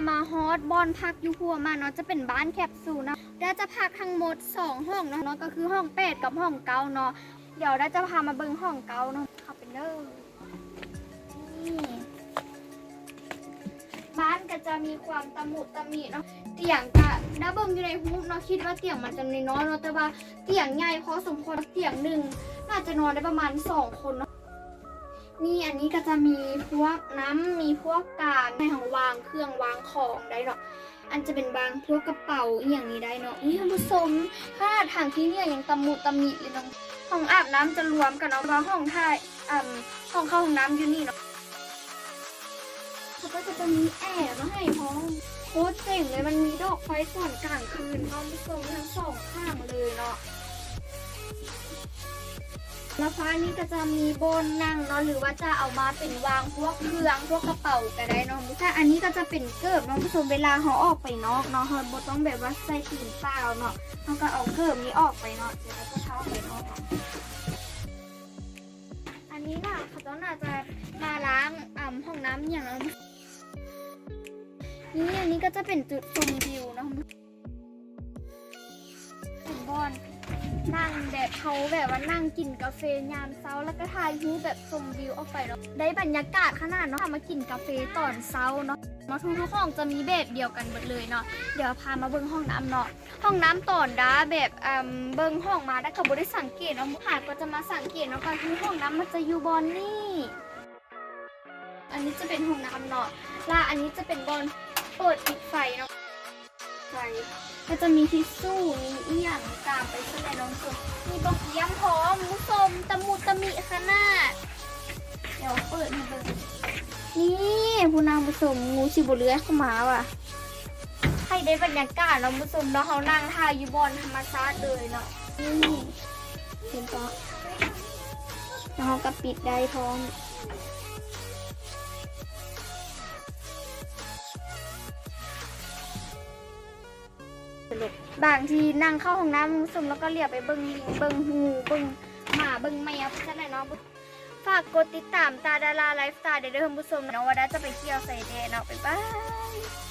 ມາຮອດບ່ອນພັກຢູ່ຫົວໝາເນາະ ຈະເປັນບ້ານແຄບຊູນເນາະ. ດາຈະພັກທັງໝົດສອງຫ້ອງເນາະ ເນາະ ກໍຄືຫ້ອງແປດກັບຫ້ອງເກົ້າເນາະ. ດຽວດາຈະພາມາເບິ່ງຫ້ອງເກົ້າເນາະ ເຂົ້າໄປເລີຍ. ນີ້ ບ້ານກໍຈະມີຄວາມຕະມຸຕະມິເນາະ ຕຽງກະ ດາເບິ່ງຢູ່ໃນຮູບເນາະ ຄິດວ່າຕຽງມັນຈະນ້ອຍໆເນາະ ແຕ່ວ່າຕຽງໃຫຍ່ພໍສົມຄວນ ຕຽງໜຶ່ງໜ້າຈະນອນໄດ້ປະມານສອງຄົນເນາະ. ນີ້ ອັນນີ້ກໍຈະມີພວກນ້ຳ ມີພວກການໃຫ້ເຮົາວາງເຄື່ອງວາງຂອງໄດ້ເນາະ ອັນຈະເປັນວາງພວກກະເປົາອີ່ຫຍັງນີ້ໄດ້ເນາະ. ນີ້ທ່ານຜູ້ຊົມ ຂະໜາດທາງທີ່ເໜືອຍັງຕະມຸຕະມິເລີຍເນາະ. ຫ້ອງອາບນ້ຳຈະລວມກັນເນາະ ວ່າຫ້ອງຖ່າຍ ອາ ຫ້ອງເຂົ້າຫ້ອງນ້ຳຢູ່ນີ້ເນາະ. ເຂົາເຈົ້າກໍຈະມີແອມາໃຫ້ພ້ອມ ໂຄດເຈັງເລີຍ ມັນມີດອກໄຟຕອນກາງຄືນພ້ອມ ຜູ້ຊົມ ທັງສອງຂ້າງເລີຍເນາະ. ແລ້ວພາກນີ້ກໍຈະມີບ່ອນນັ່ງເນາະ ຫຼືວ່າຈະເອົາມາເປັນວາງພວກເຄື່ອງ ພວກກະເປົາກໍໄດ້ເນາະ. ແລ້ວອັນນີ້ກໍຈະເປັນເກີບເນາະ ຜູ້ຊົມ ເວລາເຮົາອອກໄປນອກເນາະ ເຮົາບໍ່ຕ້ອງແບບວ່າໃສ່ຕີນເປົ່າເນາະ ເຮົາກໍເອົາເກີບນີ້ອອກໄປເນາະ ແລ້ວກໍເຂົ້າໄປນອກເນາະ. ອັນນີ້ນະ ເຂົາເຈົ້າໜ້າຈະມາລ້າງ ອາ ຫ້ອງນ້ຳອີ່ຫຍັງເນາະ. ນີ້ ອັນນີ້ກໍຈະເປັນຈຸດຊົມວິວເນາະ ເປັນບ່ອນນັ່ງແບບ ເຮົາແບບວ່ານັ່ງກິນກາເຟຍາມເຊົ້າ ແລ້ວກໍຖ່າຍຮູບແບບຊົມວິວອອກໄປເນາະ ໄດ້ບັນຍາກາດຂະໜາດເນາະ. ມາກິນກາເຟຕອນເຊົ້າເນາະ ມາທຸກໆຫ້ອງຈະມີແບບດຽວກັນເບິດເລີຍເນາະ. ດຽວພາມາເບິ່ງຫ້ອງນ້ຳເນາະ. ຫ້ອງນ້ຳຕອນດາແບບ ອາ ເບິ່ງຫ້ອງມາ ດາກໍບໍ່ໄດ້ສັງເກດເນາະ ຫາກໍຈະມາສັງເກດເນາະ ກໍຄືຫ້ອງນ້ຳມັນຈະຢູ່ບ່ອນນີ້. ອັນນີ້ຈະເປັນຫ້ອງນ້ຳເນາະ ລະອັນນີ້ຈະເປັນບ່ອນເປີດປິດໄຟເນາະ ໄຟ ກໍຈະມີທິດຊູ່ ມີອີ່ຫຍັງຕາມໄປຊັ້ນແຫຼະເນາະ ມີບັກຢ້ຽມພ້ອມ ຜູ້ຊົມ ຕະມຸຕະມິຂະໜາດ. ດຽວເປີດໃຫ້ເບິ່ງ ນີ້ ຜູ້ນຳຜູ້ຊົມ ງູຊິບໍ່ເລືອຍເຂົ້າມາວ່າ. ໃຫ້ໄດ້ບັນຍາກາດເນາະ ຜູ້ຊົມເນາະ ເຮົານັ່ງຖ່າຍຢູ່ບ່ອນທຳມະຊາດເລີຍເນາະ. ນີ້ ເຫັນບໍ່ ແລ້ວເຮົາກໍປິດໄດ້ພ້ອມ. ບາງທີນັ່ງເຂົ້າຫ້ອງນ້ຳ ຜູ້ຊົມ ແລ້ວກໍຫຼຽວໄປເບິ່ງລິງ ເບິ່ງງູ ເບິ່ງໝາ ເບິ່ງແມວ ຈັ່ງຊັ້ນແຫຼະເນາະ. ຝາກກົດຕິດຕາມຕາດາລາໄລຟ໌ສະໄຕລ໌ ເດີທ່ານຜູ້ຊົມເນາະ ວ່າດາຈະໄປທ່ຽວໃສແດ່ເນາະ. ບາຍບາຍ.